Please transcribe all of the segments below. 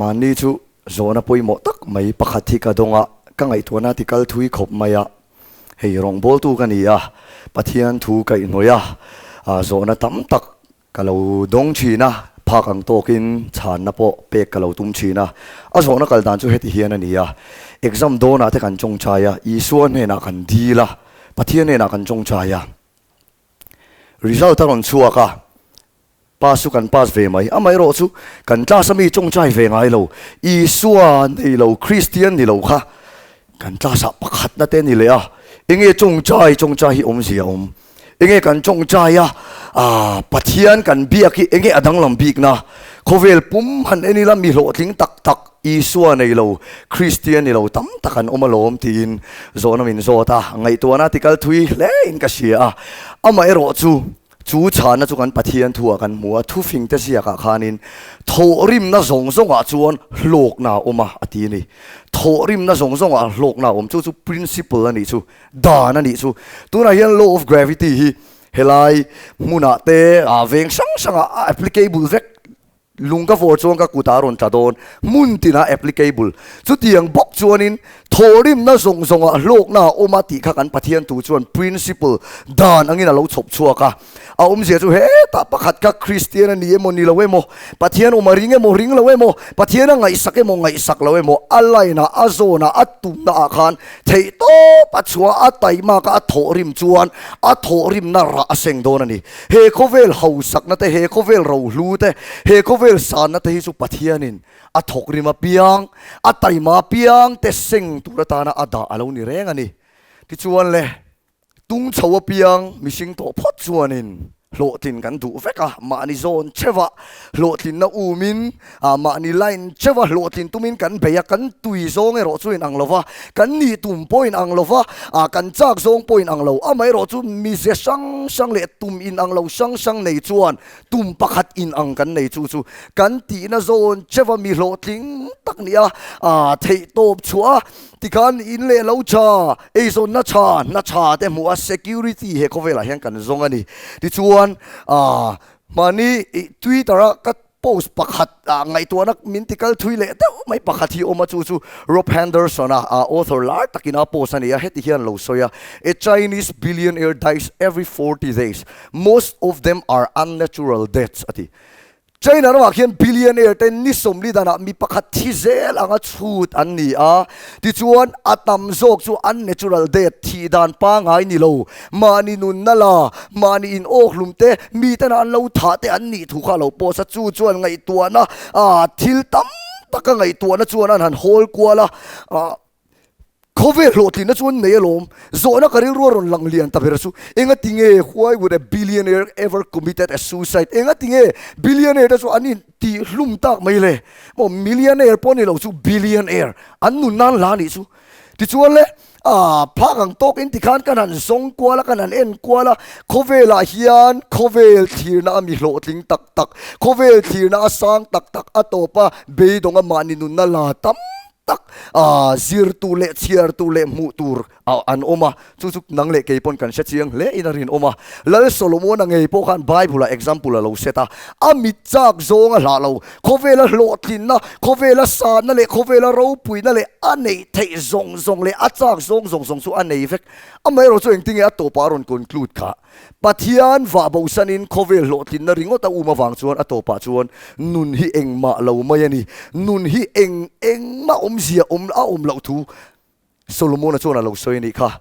Mahni chu zawhna pawimawh tak mai pakhat hi ka dawng a, ka ngaihtuahna ti kal thui khawp mai a. Hei rawngbawltu ka ni a, Pathian thu kaihhnawih a, zawhna tam tak ka lo dawng thin a, phak ang tawkin chhanna pawh pek ka lo tum thin a. A zawhna kal dan chu heti hian a ni a, exam dawnah te kan tawngtai a, Isua hnenah kan dil a, Pathian hnenah kan tawngtai a. Result a rawn chhuak a, pass chu kan pass ve mai. Amaherawh chu kan class a mi tawngtai ve ngai lo, Isua nei lo, Kristian ni lo kha kan class ah pakhatna te a ni leh a. Enge tawngtai, tawngtai hi awmzia a awm. Enge kan tawngtai a, ah Pathian kan biak hi enge a danglam bikna? Khawvel pum han en ila mi hlawhtling tak tak Isua nei lo, Kristian ni lo tam tak an awm alawm tiin zawhna min zawt a, ngaihtuahna ti kal thui hle in ka hria a. Amaherawh chu, chu chhana chu kan Pathian thuah kan hmu a, thufing te ziakah khanin thawhrimna zawng zawngah chuan hlawkna a awm a, a ti a ni. Thawhrimna zawng zawngah hlawkna a awm, chu chu principle a nih chu, dan a nih chu. Tunah hian law of gravity hi helai hmunah te veng hrang hrangah a applicable vek. Lung ka vawr chuan ka kut a rawn tla dawn, hmun tinah applicable. Chutiang bawk chuanin thawhrimna zawng zawngah hlawkna a awm a tih kha kan Pathian thu chuan principle, dan angin a lo chhawp chhuak a. A awmzia chu hetah pakhat kha Kristian a ni emaw ni lo emaw, Pathian awm a ring emaw ring lo emaw, Pathian a ngaihsak emaw ngaihsak lo emaw, a line ah, a zawn ah, a tumna ah khan theih tawp a chhuah a taimak a a thawhrim chuan a thawhrimna rah a seng dawn a ni. He khawvel hausakna te, he khawvel rohlu te, he khawvel sanna te hi chu Pathianin a thawk rim apiang, a taima apiang te seng tur atana a dah a lo ni reng a ni. Tichuan le, tung chho apiang mihring tawh phawt chuanin hlawhtlin kan duh vek a, mahni zawn cheuha hlawhtlinna umin, mahni line cheuha hlawhtlin tumin kan bei a, kan tui zawng erawh chu inang lo va, kan nih tum pawh inang lo va, kan chak zawng pawh inang lo. Amaherawh chu mize hrang hrang leh tum inang lo hrang hrang nei chuan tum pakhat inang kan nei chu chu kan tihna zawn cheuha mi hlawhtling tak nia theihtawp chhuah a. Tikhan in leh lo tha, eizawnna tha, hna tha te hmuh a security he khawvelah hian kan zawng a ni. Tichuan mahni Twitter a ka post pakhat ngaihtuahna min ti kal thui leh deuh mai pakhat hi awm a, chu chu Rob Henderson a author lar takin a post a ni a, heti hian lo sawi a, A Chinese billionaire dies every 40 days, most of them are unnatural deaths a ti. China ramah khian billionaire te ni sawmli danah mi pakhat thi zel anga chhut an ni a, tichuan a tam zawk chu unnatural death, thih dan pangngai ni lo, mahni nunna la, mahni in awk hlum te, miten an lo thah te an nih thu kha a lo post a, chu chuan ngaihtuahna thil tam taka ngaihtuahna chuan an han hawl kual a. Khawvel hlawhtlinna chu an nei alawm. Zawhna ka rilru a rawn lang lian ta ber chu, Engati nge why would a billionaire ever committed a suicide? Engati nge billionaire te chu an in tih hlum tak mai le? Maw millionaire pawh ni lo chu billionaire an nun nan la nih chu. Tichuan le, ah phak ang tawk in tikhan kan han zawng kual a, kan han en kual a, khawvelah hian khawvel thlirna a mi hlawhtling tak tak, khawvel thlirna a sang tak tak a tawp a, beidawng a mahni nunna la tam tak a zir tur leh chhiar tur leh hmuh tur an awm a, chu chu nang leh kei pawn kan hre chiang hle in a rinawm a. Lal Solomona ngei pawh khan Bible ah example a lo set a, a mit chak zawng a hlah lo, khawvela hlawhtlinna, khawvela sanna leh khawvela ropuina leh a neih theih zawng zawng leh a chak zawng zawng zawng chu a nei vek. Amaherawh chu engtinge a tawpah a rawn conclude kha? Pathian vah bosanin khawvel hlawhtlinna ringawt a um avang chuan a tawpah chuan nun hi engmah lo mai a ni. Nun hi eng engmah awmzia awm a awm loh thu Solomon-a chuan a lo sawi a nih kha.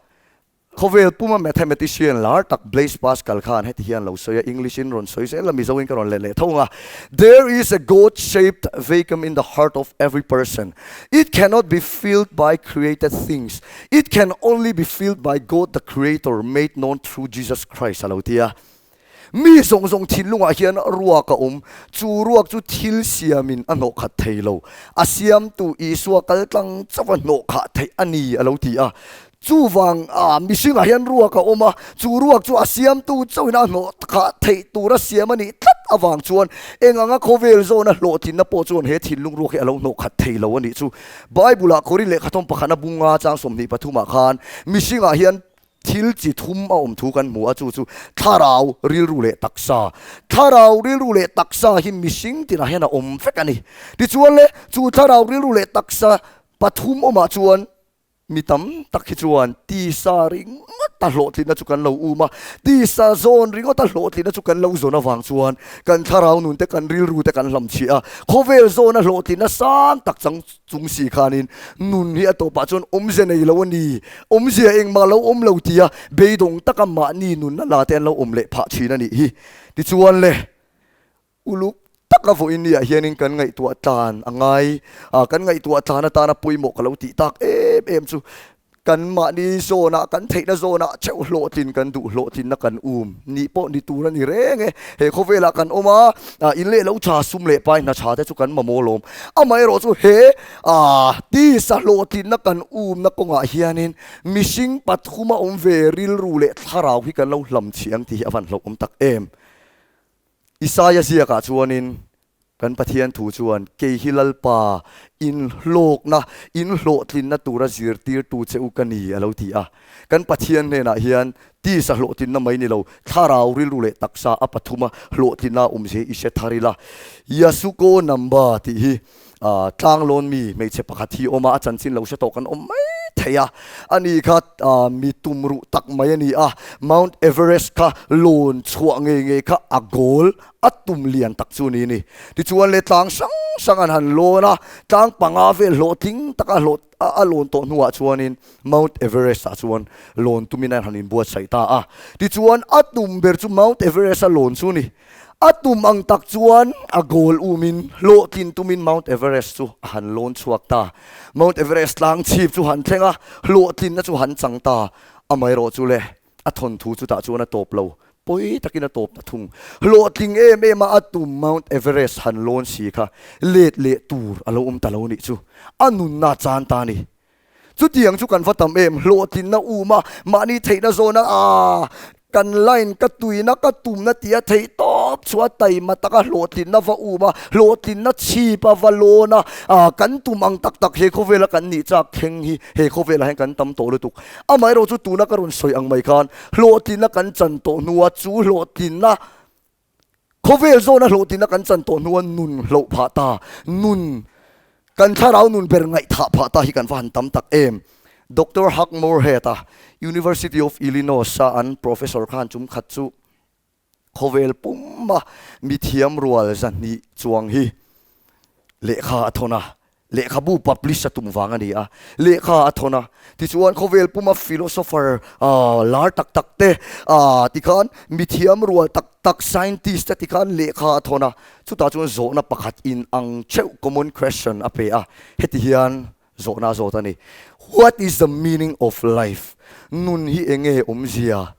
Khawvel puma mathematician lar tak Blaise Pascal khan heti hian lo sawi a, English-in rawn sawi zel a, Mizo-in ka rawn let leh tho ang a, There is a God-shaped vacuum in the heart of every person. It cannot be filled by created things. It can only be filled by God the Creator made known through Jesus Christ a lo ti a. Mi zawng zawng thinlungah hian ruak a awm, chu ruak chu thil siamin a hnawh khat thei lo, a siamtu Isua kal tlang chauh a hnawh khah theih a ni a lo ti a. Chuvang a mihringah hian ruak a awm a, chu ruak chu a siamtu chauhin a hnawh khah theih tura siam a nih tlat avang chuan eng anga khawvel zawna hlawhtlinna pawh chuan he thinlung ruak hi a lo hnawh khat thei lo a nih chu. Bible-ah Korin lehkhathawm pakhatna bunga chang 23 ah khan mihringah hian. Thil chi thum a awm thu kan hmu a, chu chu thlarau, rilru leh taksa. Thlarau, rilru leh taksa hi mihring tinah hian a awm vek a ni. Tichuan le, chu thlarau, rilru leh taksa pathum awmah chuan mi tam tak hi chuan tisa ringawta hlawhtlinna chu kan lo um a, tisa zawn ringawta hlawhtlinna chu kan lo zawn avang chuan kan thlarau nun te, kan rilru te kan hlamchhiah a, khawvel zawna hlawhtlinna sang tak chang Chung si khanin nun hi a tawpah chuan awmzia nei lo a ni, awmzia engmah lo awm lo tia beidawng taka mahni nunna la te an lo awm leh phah thin a nih hi. Tichuan le, uluk taka vawiin niah hianin kan ngaihtuah tlan a ngai a, kan ngaihtuah tlan atana pawimawh ka lo tih tak em em chu Kan mahni zawnah, kan theihna zawnah theuh hlawhtlin kan duh, hlawhtlinna kan um nih pawh ni tur a ni reng e. He khawvelah kan awm a, in leh lo tha, sum leh pai hna tha te chu kan mamawh lawm. Amaherawh chu he tisa hlawhtlinna kan umna kawngah hianin mihring pathuma awm ve rilru leh thlarau hi kan lo hlamchhiah ang tih hi a van hlauhawm tak em. Isaia ziakah chuanin Kan Pathian thu chuan, Kei hi Lalpa, inhlawkna, inhlawhtlinna tura zirtirtu che u ka ni, a lo ti a. Kan Pathian hnenah hian tisa hlawhtlinna mai ni lo, thlarau rilru leh taksa a pathuma hlawhtlinna a awmzia hi i hre thar ila. Yasuko Namba tih hi tlanglawn mi hmeichhe pakhat hi awm a, a chanchin lo hre tawh kan awm mai thei a. Ani kha mi tumruh tak mai a ni a, Mount Everest kha lawn chhuah ngei ngei kha a goal A tum lian tak chu ni ni. Tichuan le tlang hrang hrang an han lawn a, tlang panga vel hlawhtling taka hlawh a lawn tawh hnuah chuanin Mount Everest ah chuan lawn tumin an han inbuatsaih ta a. Tichuan a tum ber chu Mount Everest a lawn chu ni. A tum ang tak chuan a goal umin hlawhtlin tumin Mount Everest chu a han lawn chhuak ta. Mount Everest tlang chhip chu han thleng a, hlawhtlinna chu han chang ta. Amaherawh chu le A thawnthu chutah chuan a tawp lo, pawi takin a tawp ta thung. Hlawhtling em em a a tum Mount Everest han lawn si kha let leh tur a lo awm ta lo nih chu a nunna chan ta a ni. Chutiang chu kan va tam em, hlawhtlinna um a, mahni theihna zawna aa kan line ka tuina ka tumna tia theih tawp chu a taima taka hlawhtlinna va um a, hlawhtlinna chhip a va lawn a, aa kan tum ang tak tak he khawvela kan nih chak thleng hi he khawvelah hian kan tam tawh lutuk. Amaherawh chu tuna ka rawn sawi ang mai khan hlawhtlinna kan chan tawh hnua chu hlawhtlinna khawvel zawna hlawhtlinna kan chan tawh hnua nun hloh phah ta, nun kan thlarau nun ber ngaihthah phah ta hi kan va han tam tak em. Doctor Hugh Moorhead-a University of Illinois-a an professor khan chum khat chu Khawvel puma mithiam rual 200 chuang hi lehkha a thawn a, lehkhabu publish a tum vang a ni a, lehkha a thawn a. Tichuan khawvel puma philosopher lar tak tak te tikhan mithiam rual tak tak scientist te tikhan lehkha a thawn a, chutah chuan zawhna pakhat in ang theuh common question a pe a, heti hian zawhna a zawt a ni, What is the meaning of life? Nun hi enge awmzia?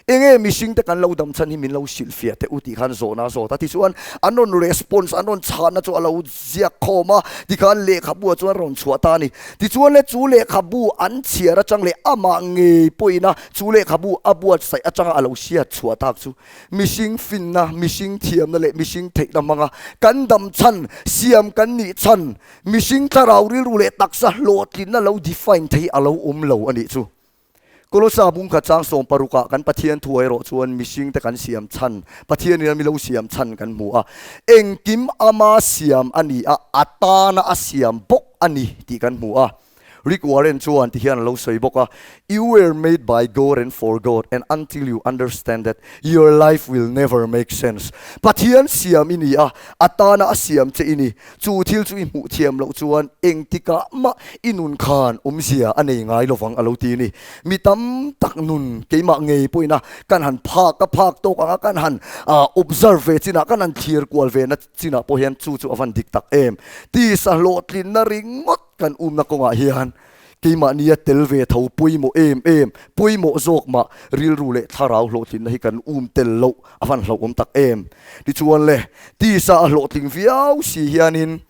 Enge mihring te kan lo dam chhan hi min lo hrilh fiah teh u tih khan zawhna a zawt a, tichuan an rawn response, an rawn chhanna chu a lo ziak khawm a, tikhan lehkhabu ah chuan a rawn chhuah ta a ni. Tichuan le chu lehkhabu an chhiar atang leh amah ngei pawhin a chu lehkhabu a buatsaih atanga a lo hriat chhuah tak chu mihring finna, mihring thiamna leh mihring theihna hmanga kan dam chhan, siam kan nih chhan, mihring thlarau rilru leh taksa hlawhtlinna lo define thei a lo awm lo a nih chu. Kolosa bungkhat chang 16 ah kan Pathian thu erawh chuan mihringte kan siam chhan, Pathianin a milo siam chhan kan hmu a. Engkim ama siam a ni a, a tana a siam bawk a ni tih kan hmu a. Rick Warren chuan ti hian a lo sawi bawk a, You were made by God and for God and until you understand that, your life will never make sense. Pathian siam i ni a, a tana a siam che i ni. Chu thil chu i hmuh thiam loh chuan engtikah mah i nun khan awmzia a nei ngai lovang a lo ti a ni. Mi tam tak nun keimah ngei pawhin a kan han phak a phak tawk ang a, kan han observe ve chinah, kan han thlir kual ve na chinah pawh hian chu chu a van dik tak em. Tisa hlawhtlinna ringawt kan umna kawngah hian keimahnia tel ve tho pawimawh em em, pawimawh zawk mah rilru leh thlarau hlawhtlinna hi kan um tel loh a van hlauhawm tak em. Tichuan le, tisa a hlawhtling viau si hianin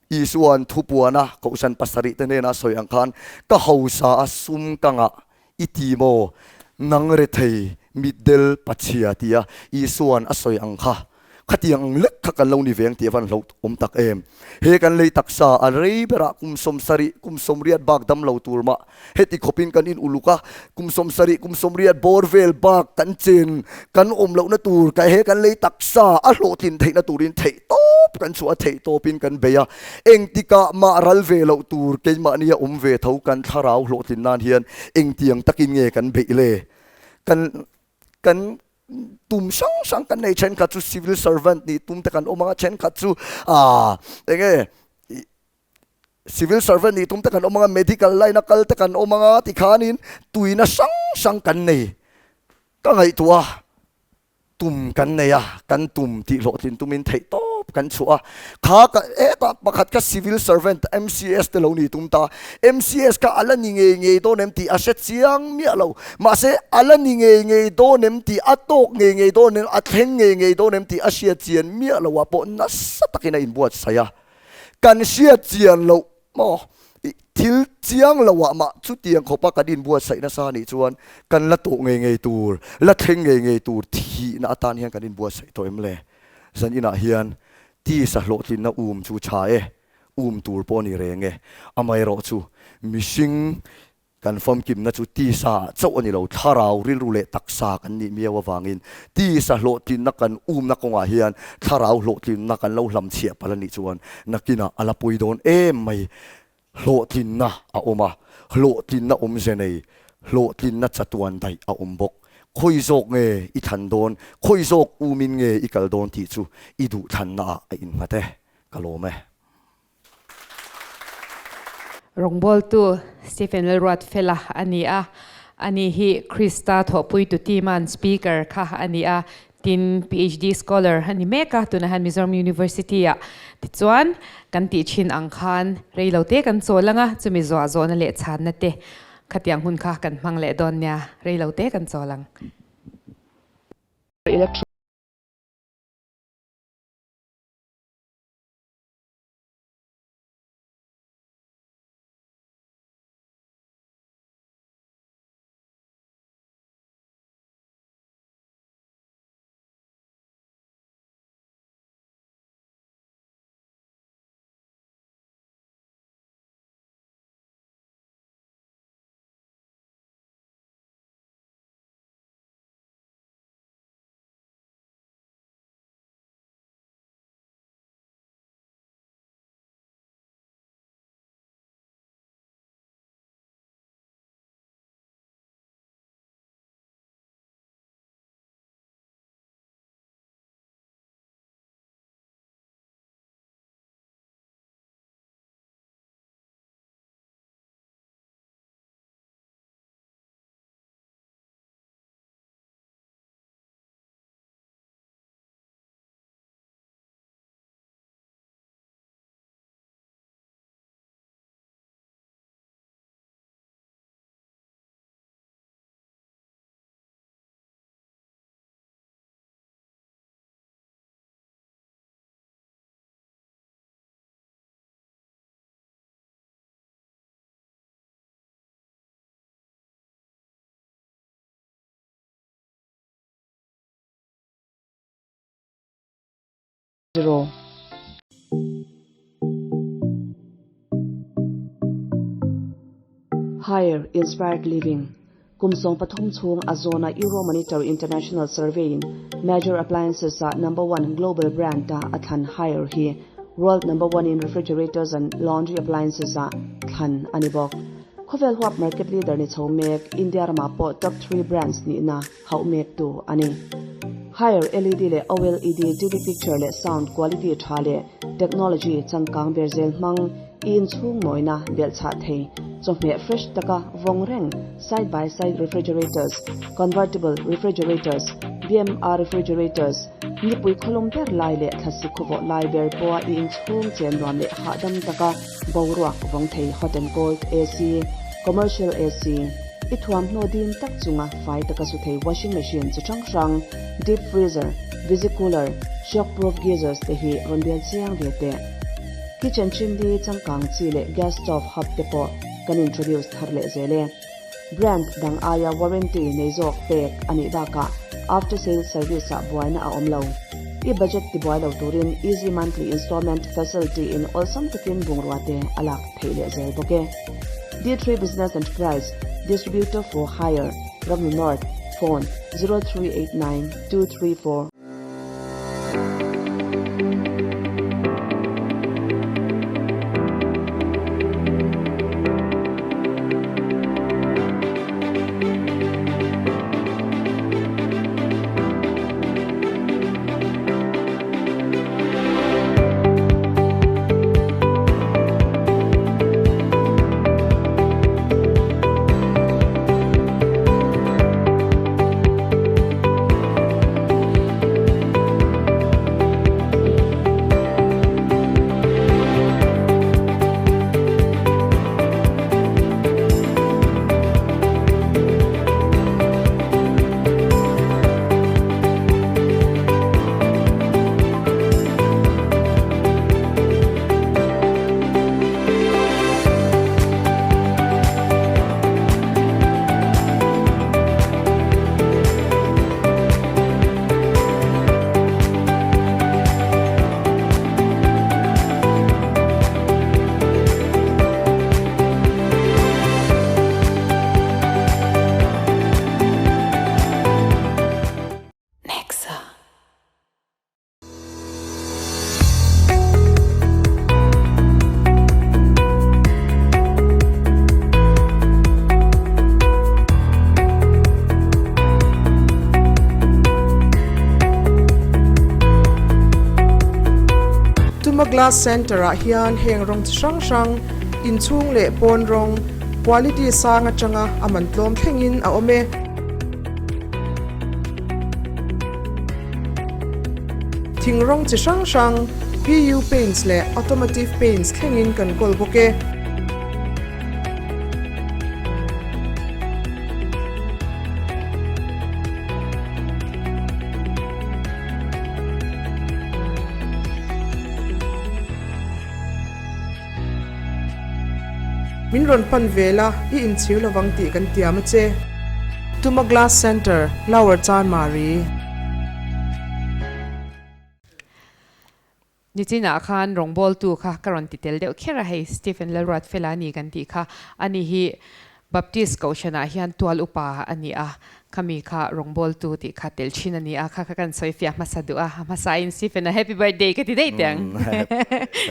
Isua'n thupuana kohhran pasarih te hnena sawi ang khan, Ka hausa a sum ka ngah i ti maw? Nang rethei mitdel pachhia tia Isua'n a sawi ang kha. Khatiang ang lek kha kan lo ni ve ang tih a van hlauh awm tak em. He kan lei taksa a rei berah kum 70, kum 80 bak dam lo tur mah heti khawpin kan in uluk a, kum 70, kum 80 bawr vel bak kan chen kan awm lohna tur ka he kan lei taksa a hlawhtlin theihna turin theih tawp kan chhuah a, theih tawpin kan bei a, engtikah mah ral ve loh tur keimahnia awm ve tho kan thlarau hlawhtlin nan hian engtiang takin nge kan beih le? Kan kan tum hrang hrang kan nei thenkhat chu civil servant nih tum te kan awm anga thenkhat chu ah enge civil servant nih tum te kan awm anga medical line a kal te kan awm anga tikhanin tuina hrang hrang kan nei ka ngaihtuah a tum kan nei a kan tum tih hlawhtlin tumin theih tawp kan chhuah a kha ka hetah pakhat kha civil servant MCS te lo nih tum ta MCS kha a la ni ngei ngei dawn em tih a hre chiang miah lo. Mahse, a la ni ngei ngei dawn em tih, a tawk ngei ngei dawn em, a thleng ngei ngei dawn em tih a hriat chian miah lo ah pawh nasa takin a inbuatsaih a. Kan hriat chian loh maw? Thil chiang lo ah mah chutiang khawpa kan inbuatsaih nasa anih chuan kan la tawh ngei ngei tur, la thleng ngei ngei tur thihna atan hian kan inbuatsaih tawh em le? Zan inah hian tisa hlawhtlinna um chu tha e. um tur pawh a ni reng e. Amaherawhchu, mihring kan famkimna chu tisa chauh a ni lo, thlarau, rilru leh taksa kan nih miau avangin tisa hlawhtlinna kan umna kawngah hian thlarau hlawhtlinna kan lo hlamchhiah palh a nih chuan nakinah a la pawi dawn em mai. Hlawhtlinna a awm a, hlawhtlinna awmze nei, hlawhtlinna chatuan daih a awm bawk. Khawi zawk nge i thlan dawn, khawi zawk umin nge i kal dawn tih chu i duhthlannaah a innghat e. Ka lawm e. Rawngbawltu Stephen Lalruatfela a ni a, ani hi Krista thawhpuitu team-a'n speaker kha a ni a, tin PhD scholar a ni mek a, tunah hian Mizoram University-ah. Tichuan, kan tih thin ang khan rei lo te kan chawl ang a, chumi zuah zawhna leh chhanna te khatiang hun kha kan hmang leh dawn nia, rei lo te kan chawl ang. Zero. Higher Inspired Living, Kum 13 chhung a zawna Euromonitor International Survey in Major Appliances ah number one global brand a a thlan Haier hi World number one in Refrigerators and Laundry Appliances ah thlan a ni bawk. Khawvel huap market leader ni chho mek India ramah pawh top three brands nihna hauh mektu a ni. Haier LED leh OLED TV picture leh sound quality tha leh technology changkang ber zel hmang i inchhung mawina belhchhah thei chawhmeh fresh taka vawng reng side by side refrigerators, convertible refrigerators, BMR refrigerators, nipui khawlum ber lai leh thlasi khawvawh lai ber pawha i inchhung chen nuam leh hahdam taka Boruak vawng thei hot and cold AC, commercial AC, i thuamhnaw dim tak chunga fai taka su thei washing machine chi hrang hrang, deep freezer, visi cooler, shock proof geysers te hi rawn bial chiang ve teh. Kitchen chimney changkang chi leh gas stove hub te pawh kan introduce thar leh zel e. Brand dang aia warranty nei zawk pek a nih bakah after sales service ah buaina a awm lo. I budget tibuai lo turin easy monthly installment facility in awlsam takin bungrua te a lak theih leh zel bawk e. D3 Business Enterprise, Distributor for Hire, Ramnu North, Phone, 0389 234. Tuma Glass Centre-ah hian heng rawng chi hrang hrang, inchhung leh pawn rawng, quality sang atanga a man tlawm thlengin a awm e. Thing rawng chi hrang hrang, PU paints leh automotive paints thlengin kan kawl bawk e. Min rawn pan ve la, i inchhir lovang tih kan tiam a che. Tuma Glass Centre, Lower Chanmari. Nichinah khan rawngbawltu kha ka rawn ti tel deuh kher a, hei Stephen Lalruatfela a ni kan tih kha, ani hi Baptist Kohhranah hian tual upa a ni a, khami kha rawngbawltu tih kha tel thin a ni a, kha kha kan sawi fiah hmasa duh a, a hmasain Stephen-a happy birthday ka ti daih teh ang.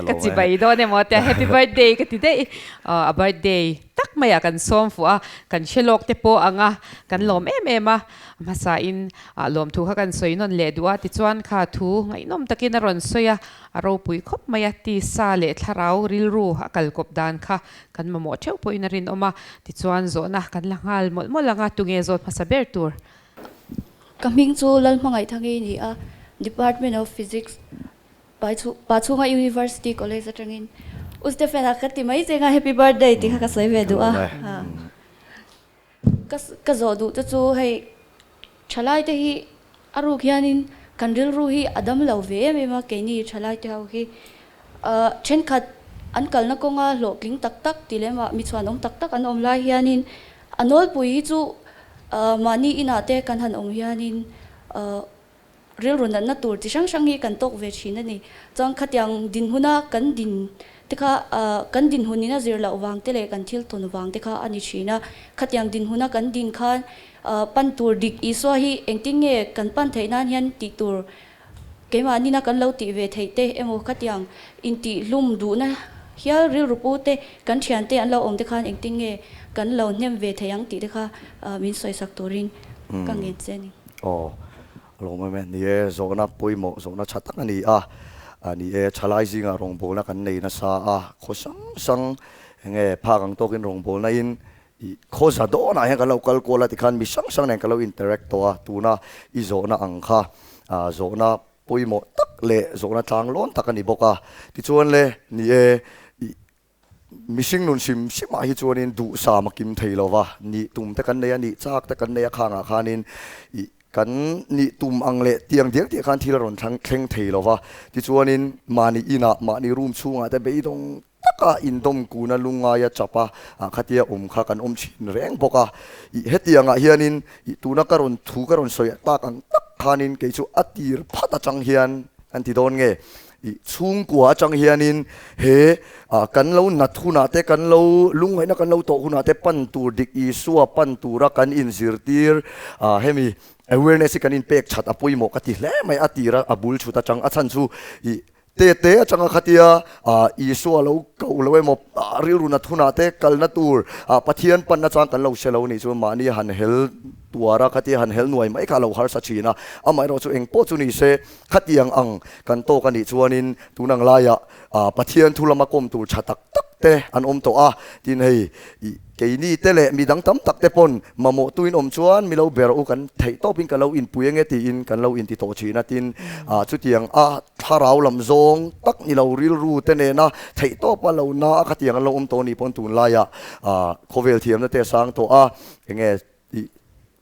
Ka chibai dawn emaw tia happy birthday ka ti daih. A birthday tak maiah kan sawm fuh a, kan hre lawk te pawh ang a, kan lawm em em a, a hmasain lawmthu kha kan sawi nawn leh duh a, tichuan kha thu ngaihnawm takin a rawn sawi a, a ropui khawp mai a, tisa leh thlarau rilru a kalkawp dan kha Kan mamawh theuh pawhin a rinawm a, tichuan zawhna kan la nghal mawlh mawlh ang a, tunge zawt hmasa ber tur? Ka hming chu Lalhmangaih Thangi ni a, Department of Physics, Pachhunga University College atangin U Stephen-a ka ti mai che nga Happy Birthday tih kha ka sawi ve duh a. Ka zawh duh te chu hei thalai te hi a ruk hianin kan rilru hi a dam lo ve em em a, keini thalai te ho hi thenkhat an kalna kawnga hlawhtling tak tak ti lem ah mi chhuanawm tak tak an awm lai hianin a nawlpui hi chu mahni inah te kan han awm hianin Rilru natna tur chi hrang hrang hi kan tawk ve thin a ni. Chuan khatiang dinhuna kan din te kha kan dinhun in a zir loh vang te leh kan thil tawn vang te kha a ni thin a. Khatiang dinhuna kan din khan pan tur dik Isua hi engtin nge kan pan theih nan hian tih tur keimahni na kan lo tih ve theih te emaw khatiang intihhlum duhna hial rilru pu te kan thian te an lo awm te khan engtin nge kan lo hnem ve thei ang tih te kha min sawisak turin ka ngen che a ni. Aw, a lawm em e. Ni e, zawhna pawimawh, zawhna tha tak a ni a. Ni e, thalai zingah rawngbawlna kan nei nasa a, khaw hrang hrang eng nge phak ang tawkin rawngbawlna in i khaw za dawnah hian kan lo kal kual a tikhan mi hrang hrang nen kan lo interact tawh a, tuna i zawhna ang kha zawhna pawimawh tak leh zawhna tlanglawn tak a ni bawk a. Tichuan le, ni e, i Mihring nun hrim hrimah hi chuanin duhsam a kim thei lo va, nih tum te kan nei a, nih chak te kan nei a, khangah khanin ih. Kan nih tum ang leh tiang diak diak khan thil a rawn thleng thei lo va. Tichuanin mahni inah, mahni room chhungah te beidawng taka indawm kuna lungngaia chap a, khatia awm kha kan awm thin reng bawk a. Ih hetiangah hianin ih tuna ka rawn thu ka rawn sawi tak ang tak khanin kei chu a tir phat atang hian kan ti dawn nge? Ih chhungkua atang hianin he kan lo nat hunah te kan lo lungngaihna kan lo tawh hunah te pan tur dik Isua pan tura kan inzirtir hemi awareness hi kan inpek that a pawimawh ka ti hle mai a tira a bul chhut atang a chhan chu ih Te te atanga khatia Isua lo koh lo emaw rilru nat hunah te kalna tur Pathian panna chang kan lo hre lo nih chuan mahni han hel tuar a, khatia han hel nuai mai kha a lo harsa thin a. Amaherawh chu eng pawh chu ni se khatiang ang kan tawk a nih chuanin tun ang laiah Pathian thu lama kawm tur tha tak tak te an awm tawh a, tin hei Keini te leh midang tam tak te pawn mamawh tuin awm chuan mi lo ber u kan theih tawpin ka lo inpui ange tiin kan lo inti tawh thin a, tin chutiang a thlarau lam zawng tak ni lo rilru te nena theih tawpa lo na a khatiang an lo awm tawh ni pawn tunlaiah khawvel thiamna te a sang tawh a, enge i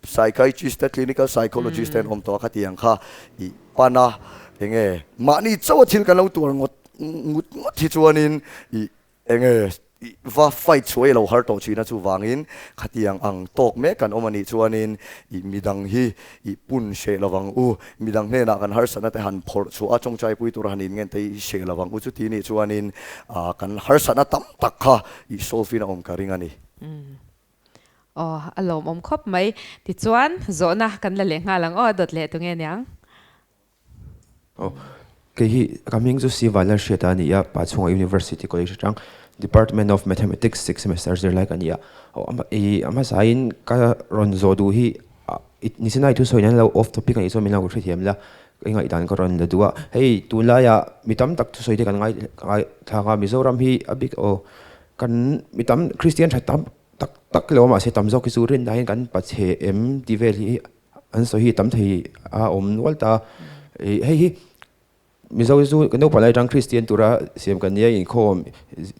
psychiatrist te clinical psychologist te an awm tawh a khatiang kha i pan a, enge mahni chauha thil kan lo tuar ngawt ngut ngawt hi chuanin i Enge va fight chhuah i lo har tawh thin a, chuvangin khatiang ang tawk mek kan awm a nih chuanin i midang hi i pun hreh lovang u, midang hnenah kan harsatna te han phawrh chhuah a, tawngtaipui tur han inngen te hi i hreh lovang u, chuti nih chuanin kan harsatna tam tak kha i solve in a awm ka ring a ni. Aw, a lawmawm khawp mai. Tichuan, zawhna kan la leh nghal ang aw, dawt leh tunge niang? Aw, kei hi ka hming chu Siva Lalhriata a ni a, Pachhunga University College atang Department of Mathematics sixth semester zirlai ka ni a. Aw, ama i a hmasain ka rawn zawh duh hi nisinai thusawi nan lo off topic a nih chuan min lo hrethiam la, ka ingaihdan ka rawn la duh a. Hei tunlaiah mi tam tak thusawi te kan ngai thlak a, Mizoram hi a bik aw kan mi tam Kristian tha tam tak tak lo a mahse tam zawk hi chu rinna hian kan pachhe em tih vel hi An sawi hi tam thei a awm nual ta. Hei hi Mizo hi chu kan naupang lai atang Kristian tura siam kan nia inkhawm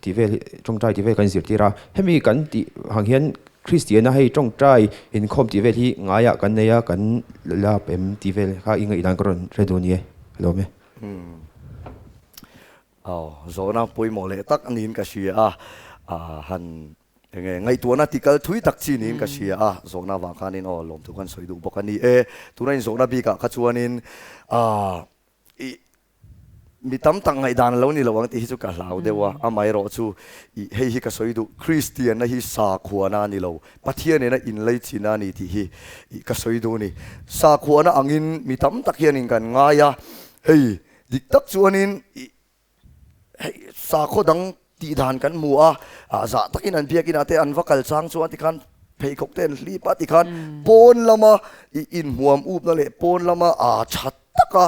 tih vel hi tawngtai tih vel kan zirtir a. Hemi kan tih hang hian Kristiana hei tawngtai inkhawm tih vel hi ngaiah kan nei a kan lap em tih vel kha i ngaihdan ka rawn hre duh a ni e. Ka lawm e. Aw, zawhna pawimawh leh tak niin ka hria a, han Enge ngaihtuahna ti kal thui tak chi niin ka hria a, zawhna avang khanin aw lawmthu khan sawi duh bawk a ni e. Tuna inzawhna bikah kha chuanin aah ih mi tam tak ngaihdan a lo ni lo ang tih hi chu ka hlau deuh a, amaherawh chu ih hei hi ka sawi duh Kristianna hi sakhuana a ni lo, Pathian nena inleichina a ni tih hi ih ka sawi duh a ni. Sakhuana angin mi tam tak hianin kan ngai a, hei dik tak chuanin ih Hei sakhaw dang tih dan kan hmu a, zah takin an biakinah te an va kal chang chuan tikhan pheikhawk te an hlip a tikhan pawn lama ih inhmuam upna leh pawn lama aa that taka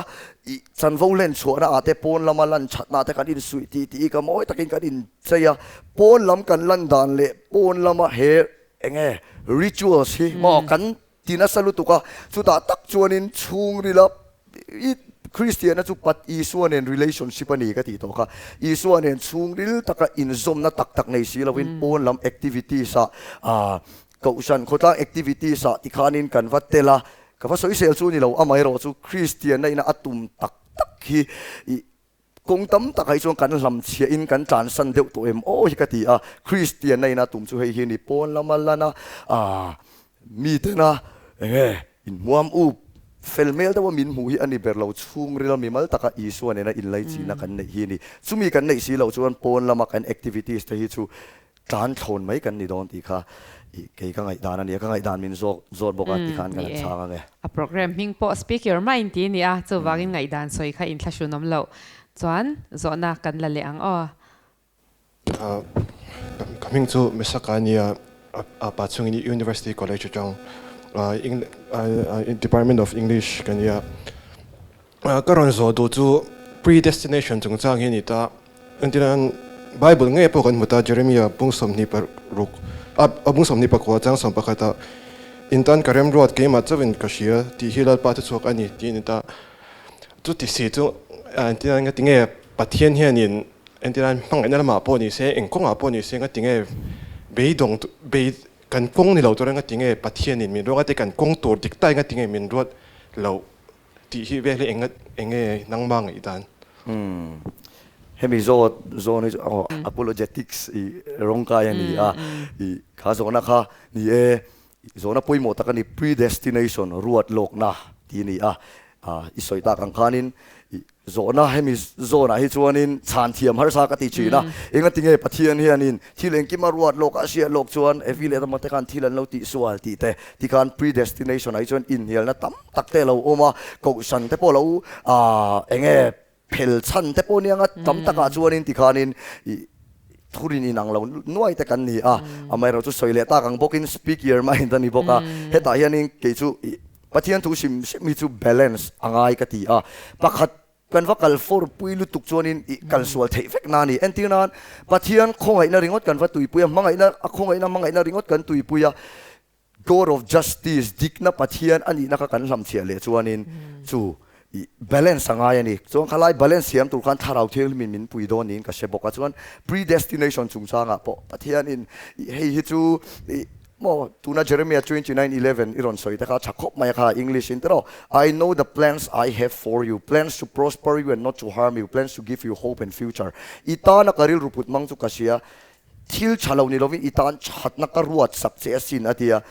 ih chanvo hlen chhuahna ah te pawn lama lan thatna ah te kan insuih tih tih hi ka mawi takin kan inchei a, pawn lam kan lan dan leh pawn lama he enge rituals hi maw kan Ti nasa lutuk a, chutah tak chuanin chhungrila i Kristiana chu Pat Isua nen relationship a ni ka tih tawh kha. Isua nen chhungril taka inzawmna tak tak nei si lovin pawn lam activities ah ah Kohhran khawtlang activities ah tikhanin kan va tel a, ka va sawisel chu ni lo, amaherawh chu Kristianna ina a tum tak tak hi i Kawng tam takah hi chuan kan hlamchhiah in kan tlansan deuh tawh em aw hi ka ti a, Kristianna ina tum chu hei hi ni pawn lama lan a, aah mitena enge inhmuam up fel hmel deuha min hmuh hi a ni ber lo, chhungril mimal taka Isua nena inlaichihna kan neih hi a ni. Chumi kan neih si loh chuan pawn lama kan activities te hi chu Tlan thlawn mai kan ni dawn tih kha i kei ka ngaihdan a nia, ka ngaihdan min zawk zawt bawk a ti khan kan han chhang ang e. A program hming pawh Speak Your Mind tih a ni a, chuvangin ngaihdan sawi kha inthlahrunawm loh chuan zawhna kan la leh ang aw. Ka hming chu Mesaka a nia, a pa chungin University College atang Department of English ka nia. Ka rawn zawh duh chu predestination chungchang hi a ni ta. Engtinan Bible ngei pawh kan hmu ta, Jeremiah bung 26 a bung 24 chang 11 ah, In tan ka remruat keimah chauhin ka hria tih hi Lalpa thuchhuak a ni tih a ni ta. Chuti si chu engtinan nga tinge Pathian hianin engtinan hmangaihna lamah pawh ni se, eng kawngah pawh ni se nga tinge beidawng bei kan kawng ni lo tura nga tinge Pathianin min ruat a te kan kawng tur dik tak nga tinge min ruat. loh tih hi vel hi eng enge nangmah ngaihdan? Umm hemi zawt zawn hi chu aw apologetics i rawngkai a ni a, i kha zawhna kha ni e, zawhna pawimawh tak a ni predestination ruat lawkna tih a ni a, i sawi tak ang khanin i Zawhna hemi zawnah hi chuanin chhan thiam harsa ka ti thin a, engatinge Pathian hianin thil engkim a ruat lawk a hriat lawk chuan Evi leh Adama te khan thil an lo tihsual tih te, tikhan predestination ah hi chuan inhnialna tam tak te a lo awm a, kohhran te pawh lo enge phel chhan te pawh nia tam takah chuanin tikhanin ih thurin inang lo nuai te kan ni a, amaherawhchu sawi leh tak ang bawkin speak your mind a ni bawk a, hetah hianin kei chu ih. Pathian thu hrim hrim hi chu balance a ngai ka ti a, pakhat kan va kal for pui lutuk chuanin ih kal sual theih vek na a ni. Entir nan Pathian khawngaihna ringawt kan va tuipui a, hmangaihna a khawngaihna hmangaihna ringawt kan tuipui a, God of justice, dikna Pathian a nihna kha kan hlamchhiah leh chuanin chu ih balance a ngai a ni. Chuan khalai balance siam tur khan Thlarau Thianghlimin min pui dawn niin ka hre bawk a, chuan predestination chungchangah pawh Pathianin ih hei hi chu ih Maw, tuna Jeremiah 29:11 i rawn sawi te kha tha khawp mai a kha English in tiraw, I know the plans I have for you, plans to prosper you and not to harm you, plans to give you hope and future. I tana ka rilru put mang chu ka hria, thil tha lo ni lovin i tan thatna ka ruat sak che asin a ti a.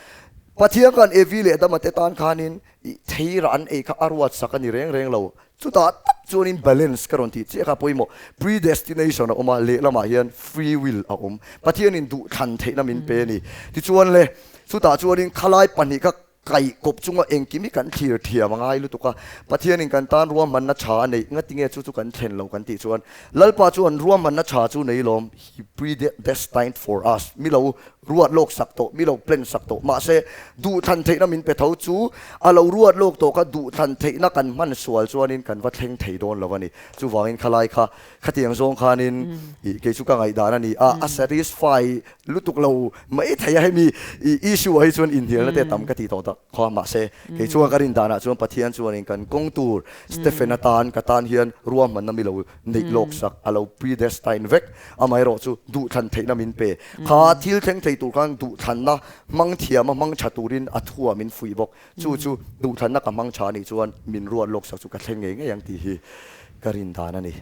Pathian khan Evi leh Adama te tan khanin i theirah an ei kha a ruat sak a ni reng reng lo. Chutah tak chuanin balance ka rawn tih chiah kha pawimawh. Predestination a awm a, lehlamah hian free will a awm. Pathianin duhthlan theihna min pe a ni. Tichuan le, chutah chuanin khalai pahnih kha kaih kawp chunga engkim hi kan thlir thiam a ngai lutuk a. Pathianin kan tan ruahmanna tha a neih ngatinge chu chu kan thlen lo kan tih chuan Lalpa chuan ruahmanna tha chu nei lawm, He predestined for us, mi lo ruat lawk sak tawh, mi lo plan sak tawh. Mahse, duhthlan theihna min pe tho chu a lo ruat lawk tawh kha duhthlan theihna kan hman sual chuanin kan va thleng thei dawn lo a ni. Chuvangin khalai kha khatiang zawng khanin ih kei chu ka ngaihdan a ni a, a satisfy lutuk lo mai thei a hemi ih issue ah hi chuan inhnialna te tam ka ti tawh tak kha. Mahse, kei chuan ka rin danah chuan Pathian chuanin kan kawng tur Stephen atan ka tan hian ruahmanna mi lo neih lawk sak a lo predestine vek. Amaherawh chu duhthlan theihna min pe. Kha thil thleng thei tur khan duhthlanna hmang thiama hmang tha turin a thua min fuih bawk. Chu chu duhthlanna ka hmang tha anih chuan min ruat lawk sak chu ka thleng ngei ngei ang tih hi ka rin dan a ni.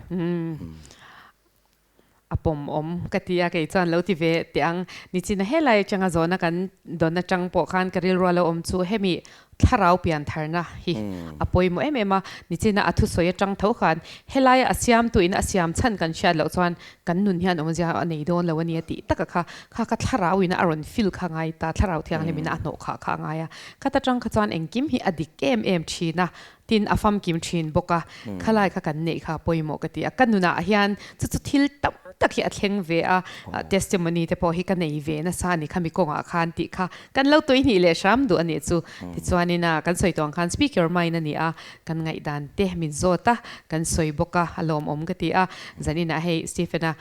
A pawm awm ka ti a, kei chuan lo ti ve teh ang. Nichina helai atanga zawhna kan dawn atang pawh khan ka rilru a lo awm chu hemi Thlarau piantharna hi a pawimawh em em a, nichina a thusawi atang tho khan helaia a siamtu in a siam chhan kan hriat loh chuan kan nun hian awmzia a nei dawn lo a ni a tih taka kha kha ka thlarau in a rawn feel kha ngai ta, thlarau thianghlim in a hnawh khah kha a ngai a, khata tang kha chuan engkim hi a dik em em thin a, tin a famkim thin bawk a, khalai kha kan neih kha pawimawh ka ti a, ka nunah hian chu chu thil tam tak hi a thleng ve a, testimony te pawh hi ka nei ve nasa a ni khami kawngah khan tih kha Kan lo tuihnih leh hram duh a nih chu. Tichuanin a kan sawi tawh ang khan speak your mind a ni a, kan ngaihdan te min zawt a, kan sawi bawk a, a lawmawm ka ti a. Zaninah hei Stephen-a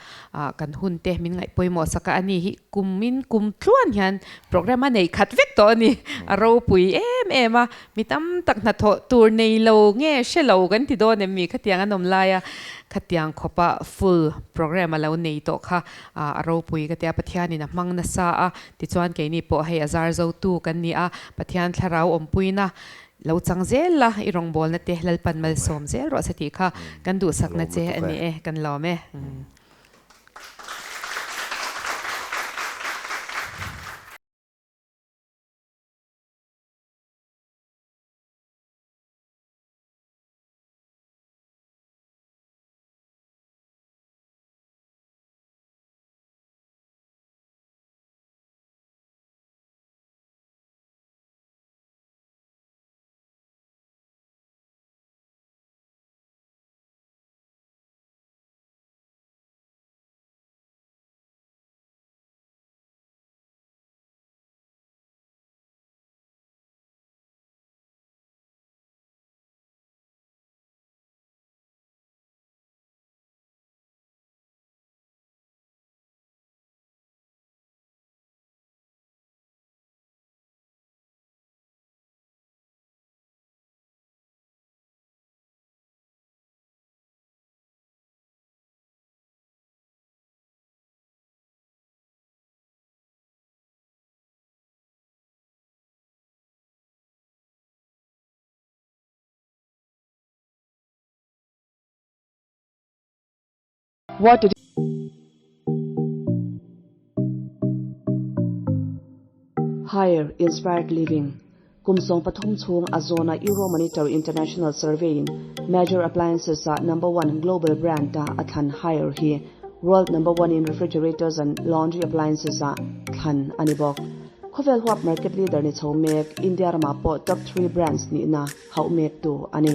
kan hun te min ngaih pawimawh sak a, ani hi kumin kum tluan hian program a nei khat vek tawh a ni. A ropui em em a, mi tam tak hnathawh tur nei lo nge hre lo kan ti dawn em mi khatiang an awm lai a, khatiang khawpa full program a lo nei tawh kha a ropui ka ti a, Pathianin a hmang nasa a. Tichuan keini pawh hei a zar zotu kan ni a, Pathian thlarau awmpuina lo chang zel la, i rawngbawlna te Lalpan malsawm zel rawh se tih kha kan duhsakna che a ni e, kan lawm e. Water Haier Inspired Living Kum 13 chhung a zawna Euromonitor International Survey in Major Appliances ah Number One Global Brand a a thlan Haier hi World Number One in Refrigerators and Laundry Appliances ah thlan a ni bawk. Khawvel huap market leader ni chho mek India ramah pawh top 3 brands nihna hauh mek tu a ni.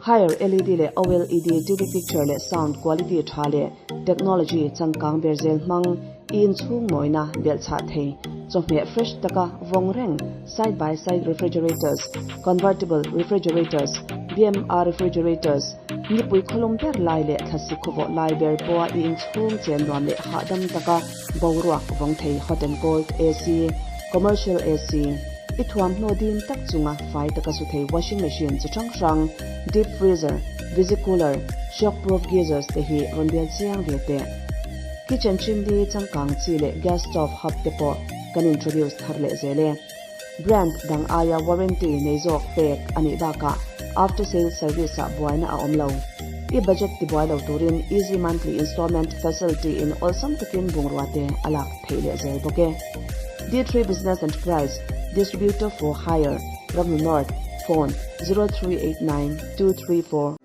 Haier LED leh OLED TV picture leh sound quality tha leh technology changkang ber zel hmang i inchhung mawina belhchhah thei chawhmeh fresh taka vawng reng side by side refrigerators, convertible refrigerators, BMR refrigerators, nipui khawlum ber lai leh thlasi khawvawh lai ber pawha i inchhung chen nuam leh hahdam taka boruak vawng thei hot and cold AC, commercial AC, i thuamhnaw dim tak chunga fai taka su thei washing machine chi hrang hrang, deep freezer, visi cooler, shock proof geysers te hi rawn bial chiang ve teh. Kitchen chimney changkang chi leh gas stove hub te pawh kan introduce thar leh zel e. Brand dang aia warranty nei zawk pek a nih bakah after sales service ah buaina a awm lo. I budget tibuai lo turin easy monthly installment facility in awlsam takin bungrua te a lak theih leh zel bawk e. D3 Business Enterprise, Distributor for Haier, Ramnu North, Phone, 0389 234.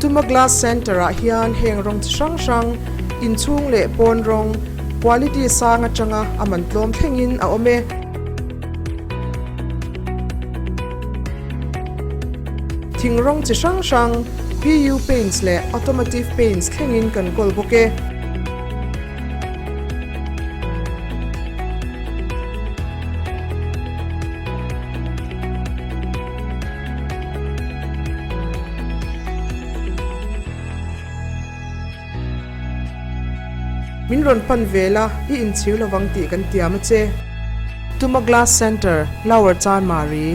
Tuma Glass Centre ah hian heng rawng chi hrang hrang, inchhung leh pawn rawng, quality sang atanga a man tlawm thlengin a awm e. Thing rawng chi hrang hrang, PU paints leh automotive paints thlengin kan kawl bawk e. Min rawn pan ve la, i inchhir lovang tih kan tiam a che. Tuma Glass Centre, Lower Chanmari.